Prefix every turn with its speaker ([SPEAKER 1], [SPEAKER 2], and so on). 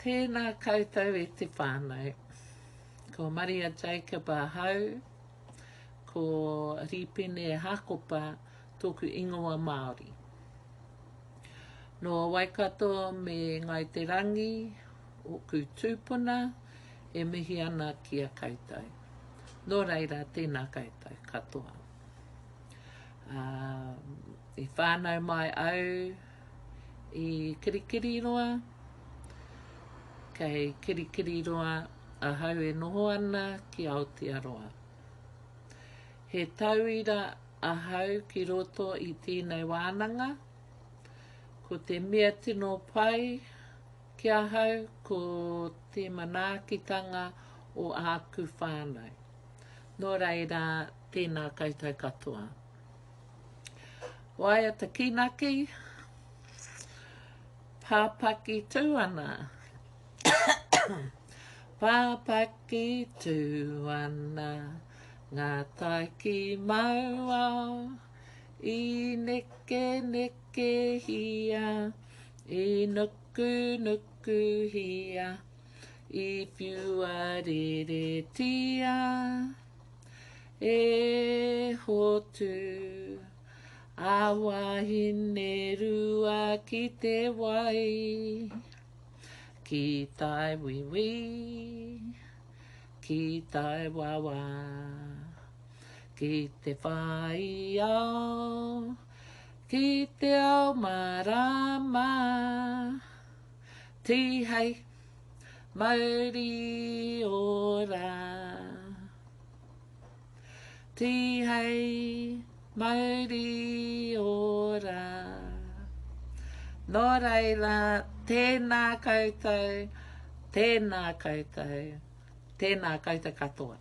[SPEAKER 1] Tēnā koutou e te whānau. Ko Maria Jacob ahau, ko Rīpene Hakopa tōku ingoa Māori. Nō Waikato me Ngāi Te Rangi ōku tūpuna e mihi ana ki a koutou. Nō reira, tēnā koutou katoa. I whānau mai au i Kirikiriroa, kei Kirikiriroa ahau e noho ana ki Aotearoa. He tauira ahau ki roto i tēnei wānanga, ko te mea tino pai ki ahau ko te manaakitanga o āku whānau. Nō reira, tēnā koutou katoa. Waiata kīnaki, Pāpaki tū ana. Pāpaki tū ana, ngā tai ki Mauao, i nekenekehia, i nukunukuhia, i whiua reretia. E hotu a wahine rua ki te wai, ki tai wiwi, ki tai wawa, ki te whai ao, ki te ao marama, Tihei mauri ora. Tihei mauri ora. Nō reira, tēnā koutou, tēnā koutou, tēnā koutou katoa.